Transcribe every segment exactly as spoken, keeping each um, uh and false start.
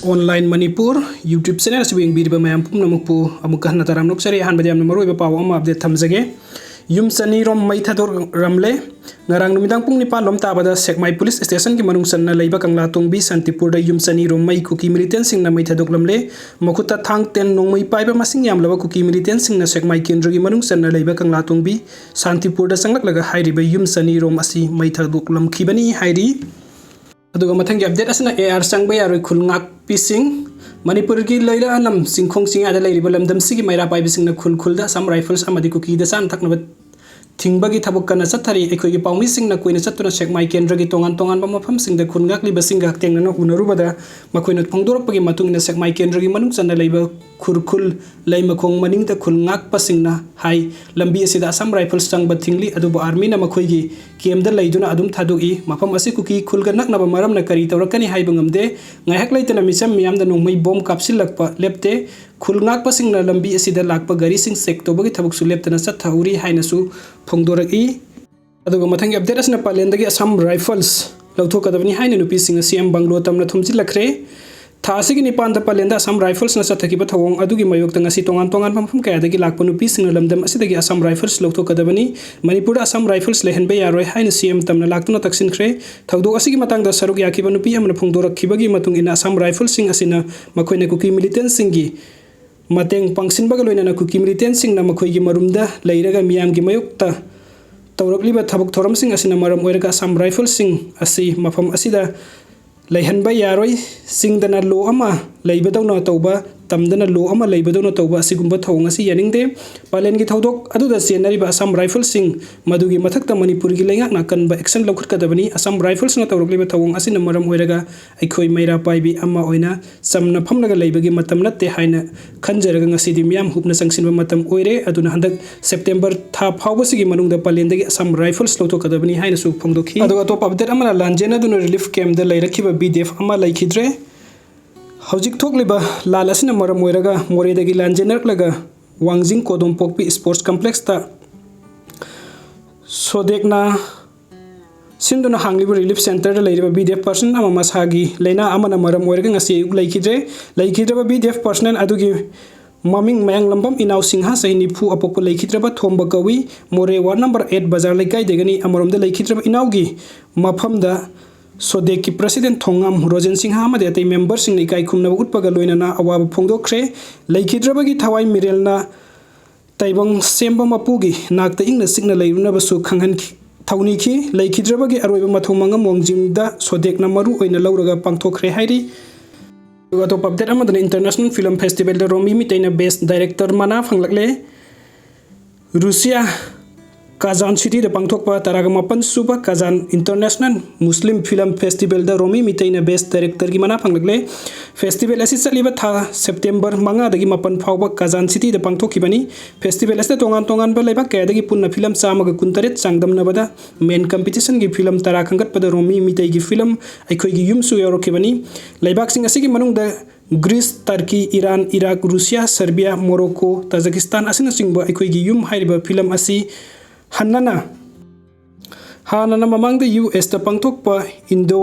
Online Manipur YouTube channel ꯑꯁꯤꯕꯨ ꯌꯦꯡꯕꯤꯔꯤꯕ ꯃꯌꯥꯝ ꯄꯨꯝꯅꯃꯛꯄꯨ ꯑꯃꯨꯛꯀ ꯍꯟꯅ ꯇꯔꯥꯝꯅ ꯑꯣꯛꯆꯔꯤ꯫ ꯑꯍꯥꯟꯕꯗ ꯌꯥꯝꯅ ꯃꯔꯨꯑꯣꯏꯕ ꯄꯥꯎ ꯑꯃ update ꯊꯝꯖꯒꯦ꯫ ꯌꯨꯝ ꯆꯅꯤꯔꯣꯝ ꯃꯩ ꯊꯥꯗꯣꯛꯔꯝꯂꯦ꯫ ꯉꯔꯥꯡ ꯅꯨꯃꯤꯗꯥꯡ ꯄꯨꯡ ꯅꯤꯄꯥꯟ ꯂꯣꯝ ꯇꯥꯕꯗ ꯁꯦꯛꯃꯥꯏ police station ꯒꯤ ꯃꯅꯨꯡ ꯆꯟꯅ ꯂꯩꯕ ꯀꯪꯂꯥꯇꯣꯡꯕꯤ ꯁꯥꯟꯇꯤꯄꯨꯔꯗ ꯌꯨꯝ ꯆꯅꯤꯔꯣꯝ ꯃꯩ ꯀꯨꯀꯤ militant ꯁꯤꯡꯅ ꯃꯩ ꯊꯥꯗꯣꯛꯂꯝꯂꯦ꯫ ꯃꯈꯨꯠꯇ ꯊꯥꯡ ꯇꯦꯟ ꯅꯣꯡꯃꯩ ꯄꯥꯏꯕ ꯃꯁꯤꯡ ꯌꯥꯝꯂꯕ ꯀꯨꯀꯤ militant ꯁꯤꯡꯅ ꯁꯦꯛꯃꯥꯏ ꯀꯦꯟꯗ꯭ꯔꯒꯤ ꯃꯅꯨꯡ ꯆꯟꯅ ꯂꯩꯕ ꯀꯪꯂꯥꯇꯣꯡꯕꯤ ꯁꯥꯟꯇꯤꯄꯨꯔꯗ ꯆꯪꯂꯛꯂꯒ ꯍꯥꯏꯔꯤꯕ ꯌꯨꯝ ꯆꯅꯤꯔꯣꯝ ꯑꯁꯤ ꯃꯩ ꯊꯥꯗꯣꯛꯂꯝꯈꯤꯕꯅꯤ ꯍꯥꯏꯔꯤ꯫ ꯑꯗꯨꯒ ꯃꯊꯪꯒꯤ update ꯑꯁꯤꯅ A R ꯆꯪꯕ ꯌꯥꯔꯣꯏ ꯈꯨꯜ ꯉꯥꯛꯄꯤꯁꯤꯡ꯫ ꯃꯅꯤꯄꯨꯔꯒꯤ ꯂꯣꯏꯔ ꯑꯅꯝ ꯆꯤꯡꯈꯣꯡ ꯆꯤꯡꯌꯥꯗ ꯂꯩꯔꯤꯕ ꯂꯝꯗꯝꯁꯤꯒꯤ ꯃꯩꯔꯥ ꯄꯥꯏꯕꯁꯤꯡꯅ ꯈꯨꯜ ꯈꯨꯜꯗ Assam Rifles ꯑꯃꯗꯤ ꯀꯨꯀꯤꯗ ꯆꯥꯅ ꯊꯛꯅꯕ ꯊꯤꯡꯕꯒꯤ ꯊꯕꯛ ꯀꯟꯅ ꯆꯠꯊꯔꯤ꯫ ꯑꯩꯈꯣꯏꯒꯤ ꯄꯥꯎꯃꯤꯁꯤꯡꯅ ꯀꯣꯏꯅ ꯆꯠꯇꯨꯅ ꯁꯦꯛꯃꯥꯏ ꯀꯦꯟꯗ꯭ꯔꯒꯤ ꯇꯣꯉꯥꯟ ꯇꯣꯉꯥꯟꯕ ꯃꯐꯝꯁꯤꯡꯗ ꯈꯨꯜ ꯉꯥꯛꯂꯤꯕꯁꯤꯡꯒ ꯍꯛꯊꯦꯡꯅꯅ ꯎꯅꯔꯨꯕꯗ ꯃꯈꯣꯏꯅ ꯐꯣꯡꯗꯣꯔꯛꯄꯒꯤ ꯃꯇꯨꯡ ꯏꯟꯅ ꯁꯦꯛꯃꯥꯏ ꯀꯦꯟꯗ꯭ꯔꯒꯤ ꯃꯅꯨꯡ ꯆꯟꯅ ꯂꯩꯕ ꯈꯨꯔꯈꯨꯜ ꯂꯩꯃꯈꯣꯡ ꯃꯅꯤꯡꯗ ꯈꯨꯜ ꯉꯥꯛꯄꯁꯤꯡꯅ ꯍꯥꯏ, ꯂꯝꯕꯤ ꯑꯁꯤꯗ Assam Rifles ꯆꯪꯕ ꯊꯤꯡꯂꯤ, ꯑꯗꯨꯕꯨ army ꯅ ꯃꯈꯣꯏꯒꯤ camp ꯗ ꯂꯩꯗꯨꯅ ꯑꯗꯨꯝ ꯊꯥꯗꯣꯛꯏ꯫ ꯃꯐꯝ ꯑꯁꯤ ꯀꯨꯀꯤ ꯈꯨꯜꯒ ꯅꯛꯅꯕ ꯃꯔꯝꯅ ꯀꯔꯤ ꯇꯧꯔꯛꯀꯅꯤ ꯍꯥꯏꯕ ꯉꯝꯗꯦ꯫ ꯉꯥꯏꯍꯥꯛ ꯂꯩꯇꯅ ꯃꯤꯆꯝ ꯃꯤꯌꯥꯝꯗ ꯅꯣꯡꯃꯩ bomb ꯀꯥꯞꯁꯤꯜꯂꯛꯄ ꯂꯦꯞꯇꯦ꯫ ꯈꯨꯜ ꯉꯥꯛꯄꯁꯤꯡꯅ ꯂꯝꯕꯤ ꯑꯁꯤꯗ ꯂꯥꯛꯄ ꯒꯥꯔꯤꯁꯤꯡ check ꯇꯧꯕꯒꯤ ꯊꯕꯛꯁꯨ ꯂꯦꯞꯇꯅ ꯆꯠꯊꯍꯧꯔꯤ ꯍꯥꯏꯅꯁꯨ ꯐꯣꯡꯗꯣꯔꯛꯏ꯫ ꯑꯗꯨꯒ ꯃꯊꯪꯒꯤ update ꯑꯁꯤꯅ ꯄꯥꯂꯦꯟꯗꯒꯤ Assam Rifles ꯂꯧꯊꯣꯛꯀꯗꯕꯅꯤ ꯍꯥꯏꯅ ꯅꯨꯄꯤꯁꯤꯡꯅ C M bungalow ꯇꯝꯅ ꯊꯨꯝꯖꯤꯜꯂꯛꯈ꯭ꯔꯦ꯫ ꯊꯥ ꯑꯁꯤꯒꯤ ꯅꯤꯄꯥꯟꯗ ꯄꯥꯂꯦꯟꯗ Assam Rifles ꯅ ꯆꯠꯊꯈꯤꯕ ꯊꯧꯑꯣꯡ ꯑꯗꯨꯒꯤ ꯃꯥꯌꯣꯛꯇ ꯉꯁꯤ ꯇꯣꯉꯥꯟ ꯇꯣꯉꯥꯟꯕ ꯃꯐꯝ ꯀꯌꯥꯗꯒꯤ ꯂꯥꯛꯄ ꯅꯨꯄꯤꯁꯤꯡꯅ ꯂꯝꯗꯝ ꯑꯁꯤꯗꯒꯤ Assam Rifles ꯂꯧꯊꯣꯛꯀꯗꯕꯅꯤ, ꯃꯅꯤꯄꯨꯔꯗ Assam Rifles ꯂꯩꯍꯟꯕ ꯌꯥꯔꯣꯏ ꯍꯥꯏꯅ C M ꯇꯝꯅ ꯂꯥꯛꯇꯨꯅ ꯇꯛꯁꯤꯟꯈ꯭ꯔꯦ꯫ ꯊꯧꯗꯣꯛ ꯑꯁꯤꯒꯤ ꯃꯇꯥꯡꯗ ꯁꯔꯨꯛ ꯌꯥꯈꯤꯕ ꯅꯨꯄꯤ ꯑꯃꯅ ꯐꯣꯡꯗꯣꯔꯛꯈꯤꯕꯒꯤ ꯃꯇꯨꯡ ꯏꯟꯅ Assam Rifles ꯁꯤꯡ ꯑꯁꯤꯅ ꯃꯈꯣꯏꯅ ꯀꯨꯀꯤ militant ꯁꯤꯡꯒꯤ ꯃꯇꯦꯡ ꯄꯥꯡꯁꯤꯟꯕꯒ ꯂꯣꯏꯅꯅ ꯀꯨꯀꯤ militant ꯁꯤꯡꯅ ꯃꯈꯣꯏꯒꯤ ꯃꯔꯨꯝꯗ ꯂꯩꯔꯒ ꯃꯤꯌꯥꯝꯒꯤ ꯃꯥꯌꯣꯛꯇ ꯇꯧꯔꯛꯂꯤꯕ ꯊꯕꯛ ꯊꯧꯔꯝꯁꯤꯡ ꯑꯁꯤꯅ ꯃꯔꯝ ꯑꯣꯏꯔꯒ Assam Rifles ꯁꯤꯡ ꯑꯁꯤ ꯃꯐꯝ ꯑꯁꯤꯗ ꯂꯩꯍꯟꯕ ꯌꯥꯔꯣꯏ꯫ ꯆꯤꯡꯗꯅ law ꯑꯃ ꯂꯩꯕꯗꯧꯅ ꯇꯧꯕ, ꯇꯝꯗꯅ law ꯑꯃ ꯂꯩꯕꯗꯧꯅ ꯇꯧꯕ ꯑꯁꯤꯒꯨꯝꯕ ꯊꯧꯑꯣꯡ ꯑꯁꯤ ꯌꯥꯅꯤꯡꯗꯦ꯫ ꯄꯥꯂꯦꯟꯒꯤ ꯊꯧꯗꯣꯛ ꯑꯗꯨꯗ ꯆꯦꯟꯅꯔꯤꯕ Assam Rifles ꯁꯤꯡ, ꯃꯗꯨꯒꯤ ꯃꯊꯛꯇ ꯃꯅꯤꯄꯨꯔꯒꯤ ꯂꯩꯉꯥꯛꯅ ꯑꯀꯟꯕ action ꯂꯧꯈꯠꯀꯗꯕꯅꯤ꯫ Assam Rifles ꯅ ꯇꯧꯔꯛꯂꯤꯕ ꯊꯧꯑꯣꯡ ꯑꯁꯤꯅ ꯃꯔꯝ ꯑꯣꯏꯔꯒ ꯑꯩꯈꯣꯏ ꯃꯩꯔꯥ ꯄꯥꯏꯕꯤ ꯑꯃ ꯑꯣꯏꯅ ꯆꯝꯅ ꯐꯝꯂꯒ ꯂꯩꯕꯒꯤ ꯃꯇꯝ ꯅꯠꯇꯦ ꯍꯥꯏꯅ ꯈꯟꯖꯔꯒ ꯉꯁꯤꯗꯤ ꯃꯤꯌꯥꯝ ꯍꯨꯞꯅ ꯆꯪꯁꯤꯟꯕ ꯃꯇꯝ ꯑꯣꯏꯔꯦ꯫ ꯑꯗꯨꯅ ꯍꯟꯗꯛ September ꯊꯥ ꯐꯥꯎꯕꯁꯤꯒꯤ ꯃꯅꯨꯡꯗ ꯄꯥꯂꯦꯟꯗꯒꯤ Assam Rifles ꯂꯧꯊꯣꯛꯀꯗꯕꯅꯤ ꯍꯥꯏꯅꯁꯨ ꯐꯣꯡꯗꯣꯛꯈꯤ꯫ ꯑꯗꯨꯒ ꯑꯇꯣꯞꯄ update ꯑꯃꯅ ꯂꯥꯟꯖꯦꯟꯅꯗꯨꯅ relief camp ꯗ ꯂꯩꯔꯛꯈꯤꯕ B D F ꯑꯃ ꯂꯩꯈꯤꯗ꯭ꯔꯦ꯫ ꯍꯧꯖꯤꯛ ꯊꯣꯛꯂꯤꯕ ꯂꯥꯟ ꯑꯁꯤꯅ ꯃꯔꯝ ꯑꯣꯏꯔꯒ ꯃꯣꯔꯦꯗꯒꯤ ꯂꯥꯟꯖꯦꯟꯅꯔꯛꯂꯒ ꯋꯥꯡꯖꯤꯡ ꯀꯣꯗꯣꯝꯄꯣꯛꯄꯤ sports complex ꯇ ꯁꯣꯗꯦꯛꯅꯥ ꯁꯤꯟꯗꯨꯅ ꯍꯥꯡꯂꯤꯕ relief centreꯗ ꯂꯩꯔꯤꯕ BDF personnel ꯑꯃ ꯃꯁꯥꯒꯤ ꯂꯥꯏꯅꯥ ꯑꯃꯅ ꯃꯔꯝ ꯑꯣꯏꯔꯒ ꯉꯁꯤ ꯑꯌꯨꯛ ꯂꯩꯈꯤꯗ꯭ꯔꯦ꯫ ꯂꯩꯈꯤꯗ꯭ꯔꯕ BDF personnel ꯑꯗꯨꯒꯤ ꯃꯃꯤꯡ ꯃꯌꯥꯡꯂꯝꯕꯝ ꯏꯅꯥꯎ ꯁꯤꯡꯍ, ꯆꯍꯤ ꯅꯤꯐꯨ, ꯑꯄꯣꯛꯄ ꯂꯩꯈꯤꯗ꯭ꯔꯕ ꯊꯣꯝꯕ ꯀꯧꯏ꯫ ꯃꯣꯔꯦ ward number eight ꯕꯖꯥꯔ ꯂꯩꯀꯥꯏꯗꯒꯤꯅꯤ꯫ ꯑꯃꯔꯣꯝꯗ ꯂꯩꯈꯤꯗ꯭ꯔꯕ ꯏꯅꯥꯎꯒꯤ ꯃꯐꯝꯗ ꯁꯣꯗꯦꯛꯀꯤ president ꯊꯣꯡꯉꯥꯝ ꯔꯣꯖꯦꯟ ꯁꯤꯡꯍ ꯑꯃꯗꯤ ꯑꯇꯩ memberꯁꯤꯡꯅ ꯏꯀꯥꯏ ꯈꯨꯝꯅꯕ ꯎꯠꯄꯒ ꯂꯣꯏꯅꯅ ꯑꯋꯥꯕ ꯐꯣꯡꯗꯣꯛꯈ꯭ꯔꯦ꯫ ꯂꯩꯈꯤꯗ꯭ꯔꯕꯒꯤ ꯊꯋꯥꯏ ꯃꯤꯔꯦꯜꯅ ꯇꯥꯏꯕꯪ ꯁꯦꯝꯕ ꯃꯄꯨꯒꯤ ꯅꯥꯛꯇ ꯏꯪꯅ ꯆꯤꯛꯅ ꯂꯩꯔꯨꯅꯕꯁꯨ ꯈꯪꯍꯟꯈꯤ, ꯊꯧꯅꯤꯈꯤ꯫ ꯂꯩꯈꯤꯗ꯭ꯔꯕꯒꯤ ꯑꯔꯣꯏꯕ ꯃꯊꯧ ꯃꯉꯝ ꯋꯥꯡꯖꯤꯡꯗ ꯁꯣꯗꯦꯛꯅ ꯃꯔꯨ ꯑꯣꯏꯅ ꯂꯧꯔꯒ ꯄꯥꯡꯊꯣꯛꯈ꯭ꯔꯦ ꯍꯥꯏꯔꯤ꯫ ꯑꯗꯨꯒ ꯑꯇꯣꯞꯄ update ꯑꯃꯗꯅ International Film Festivalꯗ ꯔꯣꯃꯤ ꯃꯤꯇꯩꯅ best director ꯃꯅꯥ ꯐꯪꯂꯛꯂꯦ꯫ ꯔꯨꯁꯤꯌꯥ ꯀꯥꯖꯥꯟ cityꯗ ꯄꯥꯡꯊꯣꯛꯄ ꯇꯔꯥꯒ ꯃꯥꯄꯟ ꯁꯨꯕ ꯀꯥꯖꯥꯟ International Muslim Film Festivalꯗ ꯔꯣꯃꯤ ꯃꯤꯇꯩꯅ best directorꯒꯤ ꯃꯅꯥ ꯐꯪꯂꯛꯂꯦ꯫ Festival ꯑꯁꯤ ꯆꯠꯂꯤꯕ ꯊꯥ September ꯃꯉꯥꯗꯒꯤ ꯃꯥꯄꯟ ꯐꯥꯎꯕ ꯀꯥꯖꯥꯟ cityꯗ ꯄꯥꯡꯊꯣꯛꯈꯤꯕꯅꯤ꯫ Festival ꯑꯁꯤꯗ ꯇꯣꯉꯥꯟ ꯇꯣꯉꯥꯟꯕ ꯂꯩꯕꯥꯛ ꯀꯌꯥꯗꯒꯤ ꯄꯨꯟꯅ film ꯆꯥꯝꯃꯒ ꯀꯨꯟꯇꯔꯦꯠ ꯆꯥꯡꯗꯝꯅꯕꯗ main competitionꯒꯤ film ꯇꯔꯥ ꯈꯟꯒꯠꯄꯗ ꯔꯣꯃꯤ ꯃꯤꯇꯩꯒꯤ film ꯑꯩꯈꯣꯏꯒꯤ ꯌꯨꯝꯁꯨ ꯌꯥꯎꯔꯛꯈꯤꯕꯅꯤ꯫ ꯂꯩꯕꯥꯛꯁꯤꯡ ꯑꯁꯤꯒꯤ ꯃꯅꯨꯡꯗ Greece, Turkey, Iran, Iraq, Russia, Serbia, Morocco, Tajikistan ꯑꯁꯤꯅꯆꯤꯡꯕ ꯑꯩꯈꯣꯏꯒꯤ ꯌꯨꯝ ꯍꯥꯏꯔꯤꯕ film ꯑꯁꯤ ꯍꯟꯅꯅ, ꯍꯥꯟꯅꯅ ꯃꯃꯥꯡꯗ USꯇ ꯄꯥꯡꯊꯣꯛꯄ Indo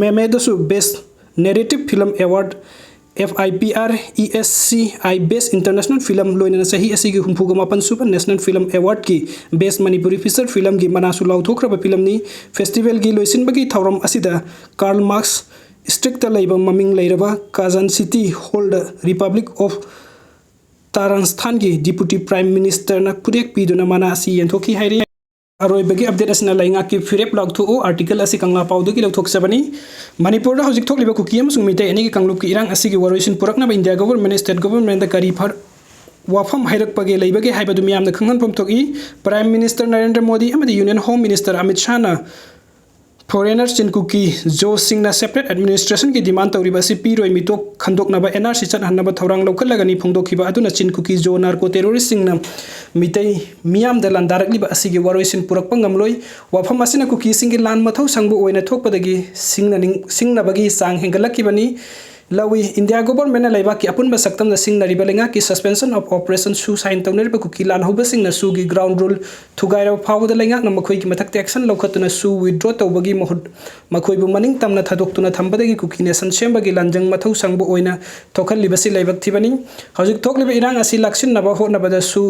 Memeꯗꯁꯨ best narrative film award, FIPRESCI best international film, ꯂꯣꯏꯅꯅ ꯆꯍꯤ ꯑꯁꯤꯒꯤ ꯍꯨꯝꯐꯨꯒ ꯃꯥꯄꯟ ꯁꯨꯕ National Film Awardꯀꯤ best Manipuri feature filmꯒꯤ ꯃꯅꯥꯁꯨ ꯂꯥꯎꯊꯣꯛꯈ꯭ꯔꯕ filmꯅꯤ꯫ Festivalꯒꯤ ꯂꯣꯏꯁꯤꯟꯕꯒꯤ ꯊꯧꯔꯝ ꯑꯁꯤꯗ Karl Marx Streetꯇ ꯂꯩꯕ ꯃꯃꯤꯡ ꯂꯩꯔꯕ Kazan City Hallꯗ Republic of Tatarstan Deputy Prime Ministerꯅ ꯈꯨꯗꯦꯛ ꯄꯤꯗꯨꯅ ꯃꯅꯥ ꯑꯁꯤ ꯌꯦꯟꯊꯣꯛꯈꯤ ꯍꯥꯏꯔꯤ꯫ ꯑꯔꯣꯏꯕꯒꯤ update ꯑꯁꯤꯅ ꯂꯩꯉꯥꯛꯀꯤ ꯐꯤꯔꯦꯞ ꯂꯥꯎꯊꯣꯛꯎ article ꯑꯁꯤ ꯀꯪꯂꯥ ꯄꯥꯎꯗꯒꯤ ꯂꯧꯊꯣꯛꯆꯕꯅꯤ꯫ ꯃꯅꯤꯄꯨꯔꯗ ꯍꯧꯖꯤꯛ ꯊꯣꯛꯂꯤꯕ ꯀꯨꯀꯤ ꯑꯃꯁꯨꯡ ꯃꯤꯇꯩ ꯑꯅꯤꯒꯤ ꯀꯥꯡꯂꯨꯞꯀꯤ ꯏꯔꯥꯡ ꯑꯁꯤꯒꯤ ꯋꯥꯔꯣꯏꯁꯤꯟ ꯄꯨꯔꯛꯅꯕ India government, state governmentꯗ ꯀꯔꯤ ꯐꯔ-, ꯋꯥꯐꯝ ꯍꯥꯏꯔꯛꯄꯒꯦ, ꯂꯩꯕꯒꯦ ꯍꯥꯏꯕꯗꯨ ꯃꯤꯌꯥꯝꯅ ꯈꯪꯍꯟꯐꯝ ꯊꯣꯛꯏ꯫ Prime Minister ꯅꯔꯦꯟꯗ꯭ꯔ ꯃꯣꯗꯤ ꯑꯃꯗꯤ Union Home Minister Amit ꯁꯥꯍꯅ foreigner ꯆꯤꯟ ꯀꯨꯀꯤ ꯖꯣꯁꯤꯡꯅ separate administrationꯒꯤ demand ꯇꯧꯔꯤꯕ ꯑꯁꯤ ꯄꯤꯔꯣꯏ, ꯃꯤꯇꯣꯞ ꯈꯟꯗꯣꯛꯅꯕ NRC ꯆꯠꯍꯟꯅꯕ ꯊꯧꯔꯥꯡ ꯂꯧꯈꯠꯂꯒꯅꯤ ꯐꯣꯡꯗꯣꯛꯈꯤꯕ ꯑꯗꯨꯅ ꯆꯤꯟ ꯀꯨꯀꯤ ꯖꯣ narco terroristꯁꯤꯡꯅ ꯃꯤꯇꯩ ꯃꯤꯌꯥꯝꯗ ꯂꯥꯟꯗꯥꯔꯛꯂꯤꯕ ꯑꯁꯤꯒꯤ ꯋꯥꯔꯣꯏꯁꯤꯟ ꯄꯨꯔꯛꯄ ꯉꯝꯂꯣꯏ꯫ ꯋꯥꯐꯝ ꯑꯁꯤꯅ ꯀꯨꯀꯤꯁꯤꯡꯒꯤ ꯂꯥꯟ ꯃꯊꯧ ꯁꯪꯕ ꯑꯣꯏꯅ ꯊꯣꯛꯄꯗꯒꯤ ꯁꯤꯡꯅꯅꯤꯡ-, ꯁꯤꯡꯅꯕꯒꯤ ꯆꯥꯡ ꯍꯦꯟꯒꯠꯂꯛꯈꯤꯕꯅꯤ꯫ ꯂꯧꯏ꯫ ꯏꯟꯗꯤꯌꯥ ꯒꯣꯚꯔꯟꯃꯦꯟꯠꯅ ꯂꯩꯕꯥꯛꯀꯤ ꯑꯄꯨꯟꯕ ꯁꯛꯇꯝꯗ ꯁꯤꯡꯅꯔꯤꯕ ꯂꯩꯉꯥꯛꯀꯤ suspension of operation ꯁꯨ sign ꯇꯧꯅꯔꯤꯕ ꯀꯨꯀꯤ ꯂꯥꯜꯍꯧꯕꯁꯤꯡꯅ ꯁꯨꯒꯤ ground rule ꯊꯨꯒꯥꯏꯔꯕ ꯐꯥꯎꯕꯗ ꯂꯩꯉꯥꯛꯅ ꯃꯈꯣꯏꯒꯤ ꯃꯊꯛꯇ action ꯂꯧꯈꯠꯇꯨꯅ ꯁꯨ withdraw ꯇꯧꯕꯒꯤ ꯃꯍꯨꯠ ꯃꯈꯣꯏꯕꯨ ꯃꯅꯤꯡ ꯇꯝꯅ ꯊꯥꯗꯣꯛꯇꯨꯅ ꯊꯝꯕꯗꯒꯤ ꯀꯨꯀꯤ nation ꯁꯦꯝꯕꯒꯤ ꯂꯥꯟꯖꯪ ꯃꯊꯧ ꯁꯪꯕ ꯑꯣꯏꯅ ꯊꯣꯛꯍꯜꯂꯤꯕꯁꯤ ꯂꯥꯏꯕꯛ ꯊꯤꯕꯅꯤ꯫ ꯍꯧꯖꯤꯛ ꯊꯣꯛꯂꯤꯕ ꯏꯔꯥꯡ ꯑꯁꯤ ꯂꯥꯛꯁꯤꯟꯅꯕ ꯍꯣꯠꯅꯕꯗ ꯁꯨ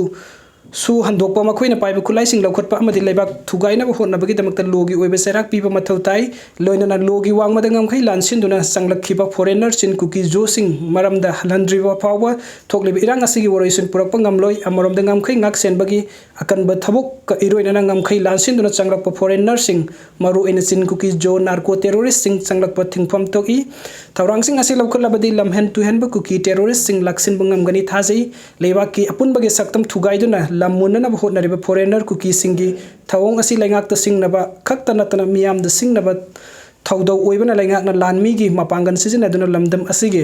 ꯁꯨ ꯍꯟꯗꯣꯛꯄ, ꯃꯈꯣꯏꯅ ꯄꯥꯏꯕ ꯈꯨꯠꯂꯥꯏꯁꯤꯡ ꯂꯧꯈꯠꯄ ꯑꯃꯗꯤ ꯂꯩꯕꯥꯛ ꯊꯨꯒꯥꯏꯅꯕ ꯍꯣꯠꯅꯕꯒꯤꯗꯃꯛꯇ ꯂꯣꯒꯤ ꯑꯣꯏꯕ ꯆꯩꯔꯥꯛ ꯄꯤꯕ ꯃꯊꯧ ꯇꯥꯏ꯫ ꯂꯣꯏꯅꯅ ꯂꯣꯒꯤ ꯋꯥꯡꯃꯗ ꯉꯝꯈꯩ ꯂꯥꯟꯁꯤꯟꯗꯨꯅ ꯆꯪꯂꯛꯈꯤꯕ ꯐꯣꯔꯦꯟꯅꯔꯁꯤꯡ ꯀꯨꯀꯤ ꯖꯣꯁꯤꯡ ꯃꯔꯝꯗ ꯍꯜꯍꯟꯗ꯭ꯔꯤꯕ ꯐꯥꯎꯕ ꯊꯣꯛꯂꯤꯕ ꯏꯔꯥꯡ ꯑꯁꯤꯒꯤ ꯋꯥꯔꯣꯏꯁꯤꯟ ꯄꯨꯔꯛꯄ ꯉꯝꯂꯣꯏ꯫ ꯑꯃꯔꯣꯝꯗ ꯉꯝꯈꯩ ꯉꯥꯛ ꯁꯦꯟꯕꯒꯤ ꯑꯀꯟꯕ ꯊꯕꯛꯀ ꯏꯔꯣꯏꯅꯅ ꯉꯝꯈꯩ ꯂꯥꯟꯁꯤꯟꯗꯨꯅ ꯆꯪꯂꯛꯄ ꯐꯣꯔꯦꯟꯅꯔꯁꯤꯡ, ꯃꯔꯨꯑꯣꯏꯅ ꯆꯤꯟ ꯀꯨꯀꯤ ꯖꯣ ꯅꯥꯔꯀꯣ ꯇꯦꯔꯣꯔꯤꯁꯁꯤꯡ ꯆꯪꯂꯛꯄ ꯊꯤꯡꯐꯝ ꯊꯣꯛꯏ꯫ ꯊꯧꯔꯥꯡꯁꯤꯡ ꯑꯁꯤ ꯂꯧꯈꯠꯂꯕꯗꯤ ꯂꯝꯍꯦꯟ ꯇꯨꯍꯦꯟꯕ ꯀꯨꯀꯤ ꯇꯦꯔꯣꯔꯤꯁꯁꯤꯡ ꯂꯥꯛꯁꯤꯟꯕ ꯉꯝꯒꯅꯤ ꯊꯥꯖꯩ꯫ ꯂꯩꯕꯥꯛꯀꯤ ꯑꯄꯨꯟꯕꯒꯤ ꯁꯛꯇꯝ ꯊꯨꯒꯥꯏꯗꯨꯅ ꯂꯝ ꯃꯨꯟꯅꯅꯕ ꯍꯣꯠꯅꯔꯤꯕ ꯐꯣꯔꯦꯟꯅꯔ ꯀꯨꯀꯤꯁꯤꯡꯒꯤ ꯊꯧꯑꯣꯡ ꯑꯁꯤ ꯂꯩꯉꯥꯛꯇ ꯁꯤꯡꯅꯕ ꯈꯛꯇ ꯅꯠꯇꯅ ꯃꯤꯌꯥꯝꯗ ꯁꯤꯡꯅꯕ ꯊꯧꯗꯧ ꯑꯣꯏꯕꯅ ꯂꯩꯉꯥꯛꯅ ꯂꯥꯟꯃꯤꯒꯤ ꯃꯄꯥꯡꯒꯜ ꯁꯤꯖꯤꯟꯅꯗꯨꯅ ꯂꯝꯗꯝ ꯑꯁꯤꯒꯤ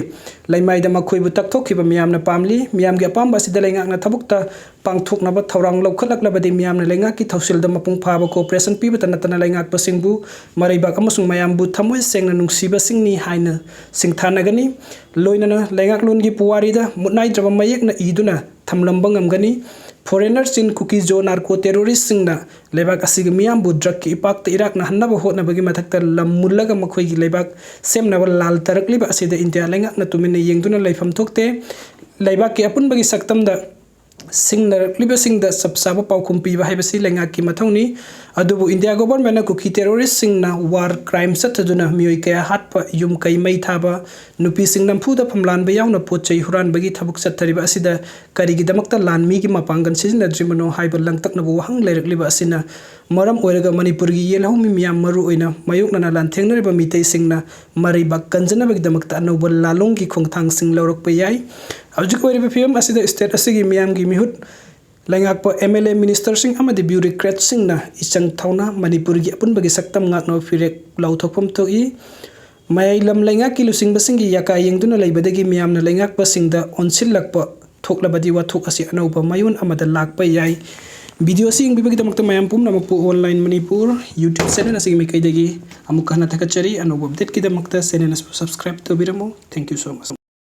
ꯂꯩꯃꯥꯏꯗ ꯃꯈꯣꯏꯕꯨ ꯇꯛꯊꯣꯛꯈꯤꯕ ꯃꯤꯌꯥꯝꯅ ꯄꯥꯝꯂꯤ꯫ ꯃꯤꯌꯥꯝꯒꯤ ꯑꯄꯥꯝꯕ ꯑꯁꯤꯗ ꯂꯩꯉꯥꯛꯅ ꯊꯕꯛꯇ ꯄꯥꯡꯊꯣꯛꯅꯕ ꯊꯧꯔꯥꯡ ꯂꯧꯈꯠꯂꯛꯂꯕꯗꯤ ꯃꯤꯌꯥꯝꯅ ꯂꯩꯉꯥꯛꯀꯤ ꯊꯧꯁꯤꯜꯗ ꯃꯄꯨꯡ ꯐꯥꯕ cooperation ꯄꯤꯕꯇ ꯅꯠꯇꯅ ꯂꯩꯉꯥꯛꯄꯁꯤꯡꯕꯨ ꯃꯔꯩꯕꯥꯛ ꯑꯃꯁꯨꯡ ꯃꯌꯥꯝꯕꯨ ꯊꯃꯣꯏ ꯁꯦꯡꯅ ꯅꯨꯡꯁꯤꯕꯁꯤꯡꯅꯤ ꯍꯥꯏꯅ ꯁꯤꯡꯊꯥꯅꯒꯅꯤ꯫ ꯂꯣꯏꯅꯅ ꯂꯩꯉꯥꯛꯂꯣꯟꯒꯤ ꯄꯨꯋꯥꯔꯤꯗ ꯃꯨꯠꯅꯥꯏꯗ꯭ꯔꯕ ꯃꯌꯦꯛꯅ ꯏꯗꯨꯅ ꯊꯝꯂꯝꯕ ꯉꯝꯒꯅꯤ꯫ ꯐꯣꯔꯦꯟꯅꯔꯁꯤꯡ ꯀꯨꯀꯤ ꯖꯣ ꯅꯥꯔꯀꯣ ꯇꯦꯔꯣꯔꯤꯁꯁꯤꯡꯅ ꯂꯩꯕꯥꯛ ꯑꯁꯤꯒꯤ ꯃꯤꯌꯥꯝꯕꯨ ꯗ꯭ꯔꯒꯀꯤ ꯏꯄꯥꯛꯇ ꯏꯔꯥꯛꯅꯍꯟꯅꯕ ꯍꯣꯠꯅꯕꯒꯤ ꯃꯊꯛꯇ ꯂꯝ ꯃꯨꯜꯂꯒ ꯃꯈꯣꯏꯒꯤ ꯂꯩꯕꯥꯛ ꯁꯦꯝꯅꯕ ꯂꯥꯜ ꯇꯥꯔꯛꯂꯤꯕ ꯑꯁꯤꯗ ꯏꯟꯗꯤꯌꯥ ꯂꯩꯉꯥꯛꯅ ꯇꯨꯃꯤꯟꯅ ꯌꯦꯡꯗꯨꯅ ꯂꯩꯐꯝ ꯊꯣꯛꯇꯦ꯫ ꯂꯩꯕꯥꯛꯀꯤ ꯑꯄꯨꯟꯕꯒꯤ ꯁꯛꯇꯝꯗ ꯁꯤꯡꯅꯔꯛꯂꯤꯕꯁꯤꯡꯗ ꯆꯞ ꯆꯥꯕ ꯄꯥꯎꯈꯨꯝ ꯄꯤꯕ ꯍꯥꯏꯕꯁꯤ ꯂꯩꯉꯥꯛꯀꯤ ꯃꯊꯧꯅꯤ꯫ ꯑꯗꯨꯕꯨ ꯏꯟꯗꯤꯌꯥ ꯒꯣꯚꯔꯟꯃꯦꯟꯠꯅ ꯀꯨꯀꯤ ꯇꯦꯔꯣꯔꯤꯁꯁꯤꯡꯅ ꯋꯥꯔ ꯀ꯭ꯔꯥꯏꯝ ꯆꯠꯊꯗꯨꯅ ꯃꯤꯑꯣꯏ ꯀꯌꯥ ꯍꯥꯠꯄ, ꯌꯨꯝ ꯀꯩ ꯃꯩ ꯊꯥꯕ, ꯅꯨꯄꯤꯁꯤꯡ ꯅꯝꯐꯨꯗ ꯐꯝꯂꯥꯟꯕ ꯌꯥꯎꯅ ꯄꯣꯠ ꯆꯩ ꯍꯨꯔꯥꯟꯕꯒꯤ ꯊꯕꯛ ꯆꯠꯊꯔꯤꯕ ꯑꯁꯤꯗ ꯀꯔꯤꯒꯤꯗꯃꯛꯇ ꯂꯥꯟꯃꯤꯒꯤ ꯃꯄꯥꯡꯒꯜ ꯁꯤꯖꯤꯟꯅꯗ꯭ꯔꯤꯕꯅꯣ ꯍꯥꯏꯕ ꯂꯥꯡꯇꯛꯅꯕ ꯋꯥꯍꯪ ꯂꯩꯔꯛꯂꯤꯕ ꯑꯁꯤꯅ ꯃꯔꯝ ꯑꯣꯏꯔꯒ ꯃꯅꯤꯄꯨꯔꯒꯤ ꯌꯦꯜꯍꯧꯃꯤ ꯃꯤꯌꯥꯝ, ꯃꯔꯨꯑꯣꯏꯅ ꯃꯥꯌꯣꯛꯅꯅ ꯂꯥꯟꯊꯦꯡꯅꯔꯤꯕ ꯃꯤꯇꯩꯁꯤꯡꯅ ꯃꯔꯩꯕꯥꯛ ꯀꯟꯖꯅꯕꯒꯤꯗꯃꯛꯇ ꯑꯅꯧꯕ ꯂꯥꯂꯣꯡꯒꯤ ꯈꯣꯡꯊꯥꯡꯁꯤꯡ ꯂꯧꯔꯛꯄ ꯌꯥꯏ꯫ ꯍꯧꯖꯤꯛ ꯑꯣꯏꯔꯤꯕ ꯐꯤꯕꯝ ꯑꯁꯤꯗ state ꯑꯁꯤꯒꯤ ꯃꯤꯌꯥꯝꯒꯤ ꯃꯤꯍꯨꯠ, ꯂꯩꯉꯥꯛꯄ MLA ministerꯁꯤꯡ ꯑꯃꯗꯤ bureaucratꯁꯤꯡꯅ ꯏꯆꯪ ꯊꯧꯅ ꯃꯅꯤꯄꯨꯔꯒꯤ ꯑꯄꯨꯟꯕꯒꯤ ꯁꯛꯇꯝ ꯉꯥꯛꯅꯕ ꯐꯤꯔꯦꯞ ꯂꯥꯎꯊꯣꯛꯐꯝ ꯊꯣꯛꯏ꯫ ꯃꯌꯥꯏ ꯂꯝ ꯂꯩꯉꯥꯛꯀꯤ ꯂꯨꯆꯤꯡꯕꯁꯤꯡꯒꯤ ꯌꯥꯀꯥ ꯌꯦꯡꯗꯨꯅ ꯂꯩꯕꯗꯒꯤ ꯃꯤꯌꯥꯝꯅ ꯂꯩꯉꯥꯛꯄꯁꯤꯡꯗ ꯑꯣꯟꯁꯤꯜꯂꯛꯄ ꯊꯣꯛꯂꯕꯗꯤ ꯋꯥꯊꯣꯛ ꯑꯁꯤ ꯑꯅꯧꯕ ꯃꯌꯣꯟ ꯑꯃꯗ ꯂꯥꯛꯄ ꯌꯥꯏ꯫ Video ꯑꯁꯤ ꯌꯦꯡꯕꯤꯕꯒꯤꯗꯃꯛꯇ ꯃꯌꯥꯝ ꯄꯨꯝꯅꯃꯛꯄꯨ Online Manipur YouTube channel ꯑꯁꯤꯒꯤ ꯃꯥꯏꯀꯩꯗꯒꯤ ꯑꯃꯨꯛꯀ ꯍꯟꯅ ꯊꯥꯒꯠꯆꯔꯤ꯫ ꯑꯅꯧꯕ update ꯀꯤꯗꯃꯛꯇ channel ꯑꯁꯤꯕꯨ subscribe ꯇꯧꯕꯤꯔꯝꯃꯨ꯫ Thank you so much꯫